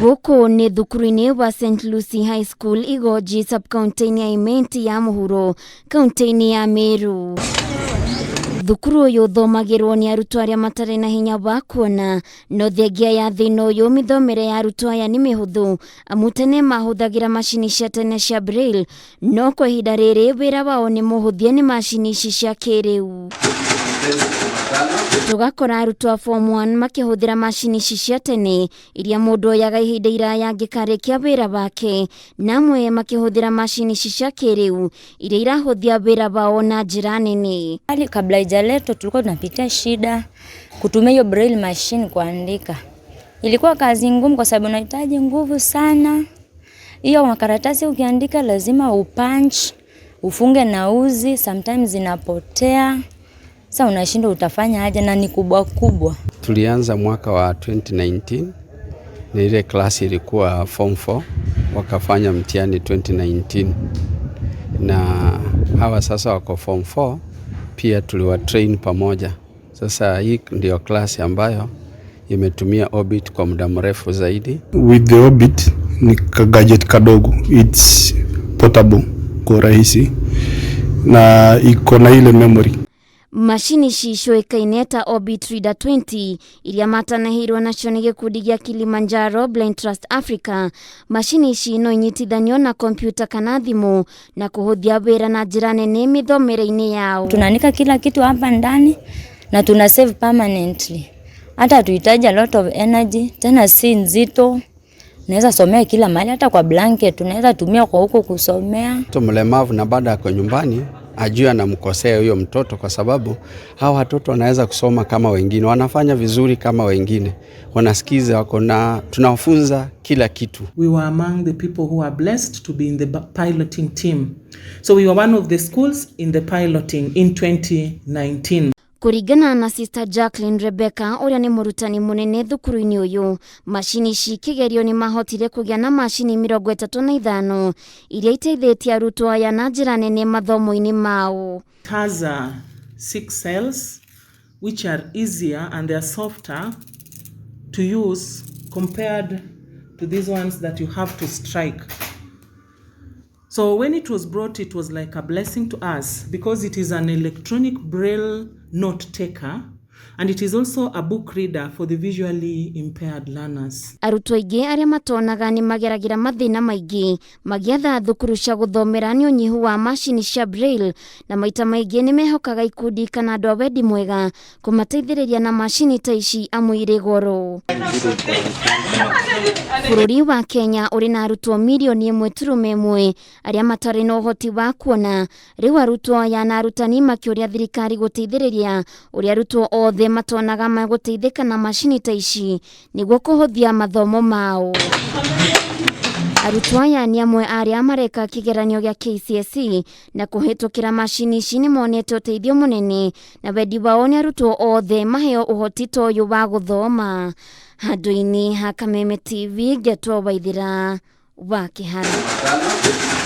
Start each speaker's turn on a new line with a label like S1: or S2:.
S1: Gũkũ nĩ thukuru-inĩ wa St Lucy High School Igoji sub-county-inĩ ya Imenti ya mũhuro kaunti-inĩ ya Meru. Thukuru ũyũ ũthomagĩrwo nĩ arutwo arĩa matarĩ na hinya wa kuona, no thengia ya thĩna ũyũ mĩthomere ya arutwo aya nĩ mĩhũthũ amu tene mahũthagĩra macini cia tene cia braille, no kwa ihinda rĩrĩ wĩra wao nĩ mũhũthie nĩ macini ici cia kĩrĩu. Tũgakora arutwo a form 1 makĩhũthĩra macini ici cia tene iria mũndũ oyaga ihinda iraya angĩkarĩkia wĩra wake, na amwe makĩhũthĩra macini ici cia kĩrĩu iria irahũthia wĩra wao na njĩra nene.
S2: Hali kabla haijaletwa tulikuwa tunapitia shida kutumia hiyo braille machine kuandika. Ilikuwa kazi ngumu kwa sababu unahitaji nguvu sana. Hiyo makaratasi ukiandika lazima upunch, ufunge na uzi, sometimes zinapotea. Sasa unashindwa utafanya aje na ni kubwa kubwa.
S3: Tulianza mwaka wa 2019 na ile klasi ilikuwa form 4, wakafanya mtihani 2019 na hawa sasa wako form 4, pia tuliwa train pamoja. Sasa hii ndio klasi ambayo imetumia Orbit kwa muda mrefu zaidi.
S4: With the Orbit ni ka gadget kadogo, it's portable kwa urahisi na iko na ile memory.
S1: Macini ici ciũĩkaine ta Orbit Reader 20 iria matanahĩirwo nacio nĩ gĩkundi gĩa Kilimanjaro Blind Trust Africa. Macini ici no inyitithanio na kompyuta kana thimũ na kũhũthia wĩra na njĩra nene mĩthomere-inĩ yao.
S2: Tunaandika kila kitu hapa ndani na tuna save permanently. Hata hatuhitaji a lot of energy, tena si nzito. Naweza somea kila mahali, hata kwa blanket tunaweza tumia kwa huko kusomea.
S3: Mtoto mlemavu na baada ako nyumbani ajue anamkosea huyo mtoto, kwa sababu hawa watoto wanaweza kusoma kama wengine, wanafanya vizuri kama wengine, wanasikiza, wako na tunawafunza kila kitu.
S5: We were among the people who are blessed to be in the piloting team. So we were one of the schools in the piloting in 2019.
S1: Kũringana na Sister Jacqueline Rebecca ũrĩa nĩ mũrutani mũnene thukuru-inĩ ũyũ, macini ici kĩgerio nĩ mahotire kũgĩa na macini 35 iria iteithĩtie arutwo aya na njĩra nene mathomo-inĩ mao.
S5: It has six cells which are easier and they are softer to use compared to these ones that you have to strike. So when it was brought, it was like a blessing to us because it is an electronic braille note taker and it is also a book reader for the visually impaired learners.
S1: Arutwo aingĩ arĩa matonaga nĩ mageragĩra mathĩna maingĩ magĩetha thukuru cia gũthomera nĩ ũnyihu wa macini cia braille, na maita maingĩ nĩ mehokaga ikundi kana andũ a wendi mwega kũmateithĩrĩria na macini ta ici amu irĩ goro. Bũrũri wa Kenya ũrĩ na arutwo 1.1 mirioni arĩa matarĩ na ũhoti wa kuona. Rĩu arutwo aya na arutani makĩũria thirikari gũteithĩrĩria ũrĩa arutwo othe matonaga magũteithĩka na macini ta ici nĩguo kũhũthia mathomo mao. Arutwo aya nĩ amwe arĩa mareka kĩgeranio gĩa KCSE na kũhĩtũkĩra macini ici nĩ monete ũteithio mũnene, na wendi wao nĩ arutwo othe maheo ũhoti ta ũyũ wa gũthoma. Handũ-inĩ ha Kameme TV, ngetwo Waithĩra wa Kĩhara.